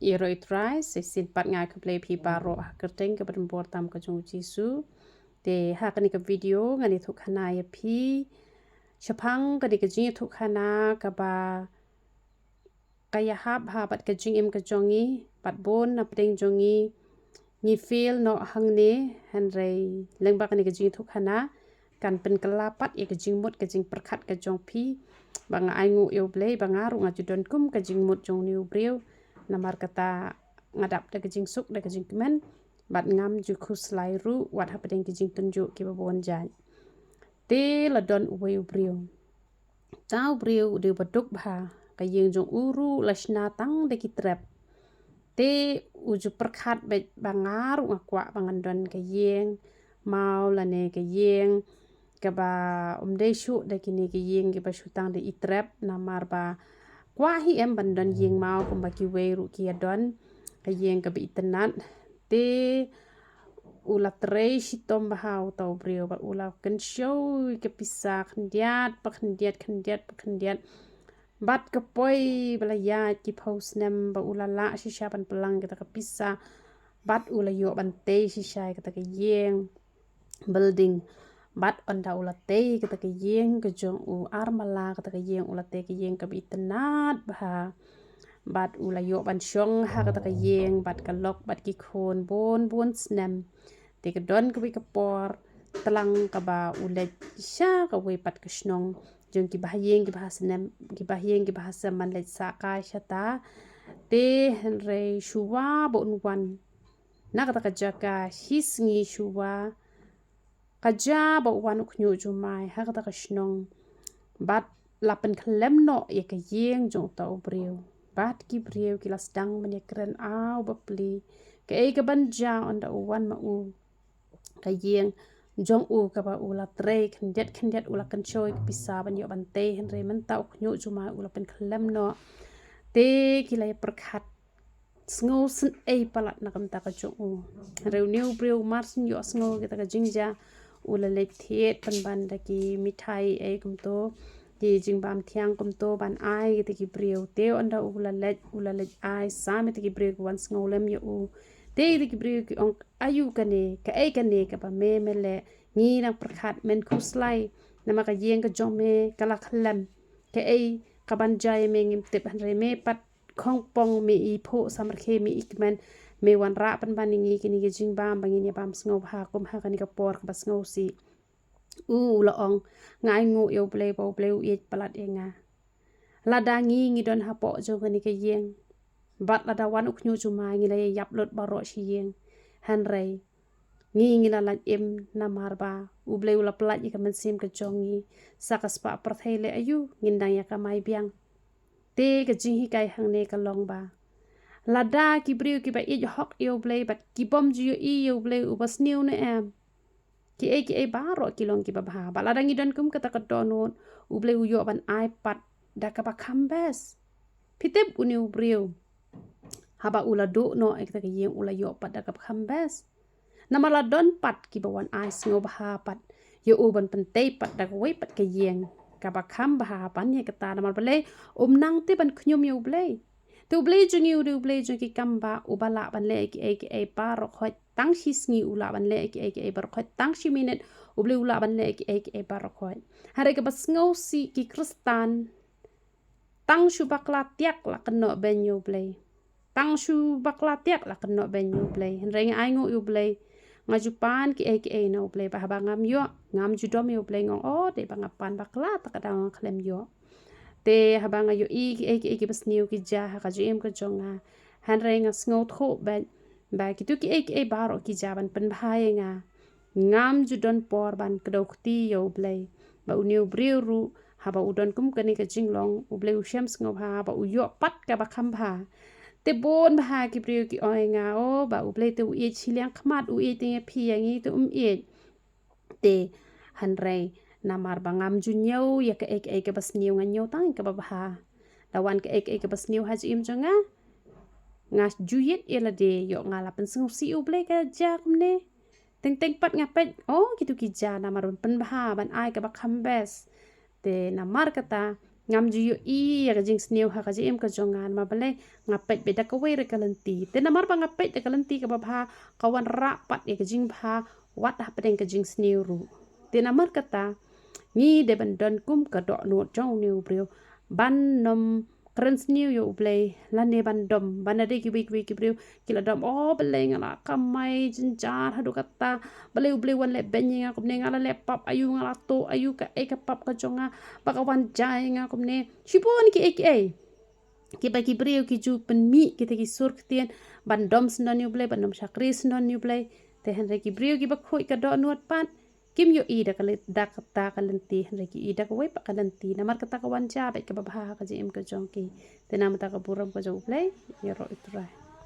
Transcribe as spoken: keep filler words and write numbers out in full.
Ïaroh ïa u Trai, sa shisien pat nga ai khublei ïa phi baroh ha ka kyrteng kaba donbor tam ka jong u Jisu. Te ha kane ka video ngan ïathuh khana ïa phi shaphang kane ka jingïathuh khana kaba ka ïahap ha bad ka jingim ka jong ngi, bad bun na pdeng jong ngi ngi fail noh hangne, hynrei lyngba kane ka jingïathuh khana kan pynkylla pat ïa ka jingmut ka jingpyrkhat ka jong phi. Ba nga ainguh ïa u Blei ba nga ruh nga ju don kum ka jingmut jong une u briew. Namar kata nga dap da ka jingsuk da ka jingkmen, bad ngam ju khuslai ruh wat hapdeng ki jingtynjuh kiba bun jait. Te la don uwei u briew. Uta u briew u dei uba duk bha, ka ïing jong u ruh la shna tang da ki trep. Te u ju pyrkhat beit ba nga ruh nga kwah ba ngan don ka ïing maw lane ka ïing kaba ym dei shuh da kine ki ïing kiba shu tang da i trep, namar ba kwah hi em ban don ïing maw kumba kiwei ruh ki ïa don, ka ïing kaba itynnad. Te u la trei shitom bha uta u briew bad u la kynshew ïa ka pisa khyndiat pa khyndiat, khyndiat pa khyndiat. Bad ka poi ba la ïaid ki phew snem ba u la lah shisha ban pynlang kata ka pisa. Bad u la ïoh ban tei shisha ïa kata ka ïing, building. Bad ynda u la tei kata ka ïing ka jong u, ar mala kata ka ïing, u la tei ka ïing kaba itynnad bha. Bad u la ïoh ban shong ha kata ka ïing bad ka lok bad ki khun bun bun snem. Te ka don kawei ka por tlang kaba u leit sha kawei pat ka shnong jong ki bahaïing ki bahasem, ki bahaïing ki bahasem ban leit sah kai shata. Te hynrei shuwa ba un wan na kata ka jaka shi sngi shuwa, ka jia ba u wan u khñiuh jumai ha kata ka shnong. Bad la pynkhlem noh ïa ka ïing jong uta u briew. Bad ki briew ki la sdang ban ïakren aw bapli. Kaei kaban jia ynda u wan ma u. Ka ïing jong u kaba u la trei khyndiat khyndiat, u la kynshew ïa ka pisa ban ïoh ban tei, hynrei mynta u khñiuh jumai u la pynkhlem noh. Te ki la ïa pyrkhat sngewsynei palat na ka bynta ka jong u. Hynrei une u briew mar shu ïoh sngew kata ka jingjia, u la leit thied pynban da ki mithai ei kumto, ki jingbam thiang kumto ban ai kata ki briew. Te ynda u la leit, u la leit ai sam ïa kata ki briew ki wan sngewlem ïa u. Te kata ki briew ki ong, aïu kane, kaei kane kaba me me leh, ngi nang pyrkhat men khuslai, namar ka ïing ka jong me ka la khlem. Kaei kaban jia ïa me ngim tip, hynrei me pat khongpong, me i phuh samrkhie, me i kmen, me wanrah pynban ïa ngi kine ki jingbam ba ngin ïa bam sngewbha kum ha kane ka por kaba sngewsih. U, u la ong, nga ainguh ïa u Blei ba u Blei u ïeit palat ïa nga. Lada ngi ngi don hapoh jong kane ka ïing, bad lada wan u khñiuh jumai ngi la ïa ïap lut baroh shi ïing. Hynrei ngi ngi la lait im namar ba u Blei u la pyllait ïa ka mynsiem ka jong ngi. Sa ka spah pyrthei leh aïu ngin dang ïa kamai biang. Te ka jinghikai hangne ka long ba lada ki briew kiba ïeit hok ïa u Blei bad ki bym ju ïohi ïa u Blei uba sniew ne em, kiei kiei baroh ki long kiba bha. Bad lada ngi don kum kata ka dohnud, u Blei u ïoh ban ai pat da kaba kham best. Phi tip une u briew, haba u la duh noh ïa kata ka ïing, u la ïoh pat da kaba kham best. Namar la don pat kiba wan ai sngewbha pat ïa u ban pyntei pat da kawei pat ka ïing kaba kham bha. Ban ïa kata, namar balei? Um nang te ban khñium ïa u Blei. Te u Blei jong ngi u dei u Blei jong ki kam ba uba lah ban leh kiei kiei baroh khoit. Tang shi sngi u lah ban leh kiei kiei baroh khoit. Tang shi minit u Blei u lah ban leh kiei kiei baroh khoit. Hynrei kaba sngewsih, ki Khristan tang shu bakla tiak la kynnoh beiñ ïa u Blei. Tang shu bakla tiak la kynnoh beiñ ïa u Blei. Hynrei nga ainguh ïa u Blei. Nga ju pan kiei kiei na u Blei, ba haba ngam ïoh, ngam ju dom ïa u Blei, nga ong, o, dei ba nga pan bakla, ta ka daw nga khlem ïoh. Te haba nga ïohi kiei kiei kiba sniew ki jia ha ka jingim ka jong nga, hynrei nga sngewthuh beit ba kito kiei kiei baroh ki jia ban pynbha ïa nga. Ngam ju don por ban kdew kti ïa u Blei. Ba une u briew ruh, haba u don kum kane ka jinglong, u Blei u shem sngewbha ba u ïoh pat kaba kham bha. Te bun bha ki briew ki ong ïa nga, o, ba u Blei te u ïeit shiliang khmat, u ïeit te ïa phi, ïa ngi te um ïeit. Te hynrei namar ba ngam ju ñiew ïa kaei kaei kaba sniew, nga ñiew tang kaba bha. Da wan kaei kaei kaba sniew ha jingim jong nga, nga ju ïeit ïa lade, ïoh nga la pynsngewsih u Blei ka jia kumne. Teng teng pat nga peit, o, kito ki jia namar ban pynbha, ban ai kaba kham best. Te namar kata Ngam ju ïohi ïa ka jingsniew ha ka jingim ka jong nga, namar balei? Nga peit beit da kawei ruh ka lynti. Te namar ba nga peit da ka lynti kaba bha, ka wanrah pat ïa ka jingbha wat hapdeng ka jingsniew ruh. Te namar kata, ngi dei ban don kum ka dohnud jong une u briew, ban nym kren sniew ïa U Blei, lane ban dom, ban ïadei kiwei kiwei ki briew ki la dom, o balei nga la kamai jynjar haduh katta, balei U Blei u wan leh beiñ ïa nga kumne, nga la leh pap aïu, nga la tuh aïu, kaei ka pap ka jong nga ba ka wan jia ïa nga kumne. Shibun kiei kiei kiba ki briew ki ju pynmih kita ki sur ktien ban dom syndon ïa U Blei, ban nym shakri syndon ïa U Blei. Te hynrei ki briew kiba khuid ka dohnud pat, kim ïohi da ka lyn-, da kata ka lynti, hynrei ki ïohi da kawei pat ka lynti. Namar kata ka wan jia beit kaba bha ha ka jingim ka jong ki. Te namar kata ka burom ka jong U Blei ïaroh ïa U Trai.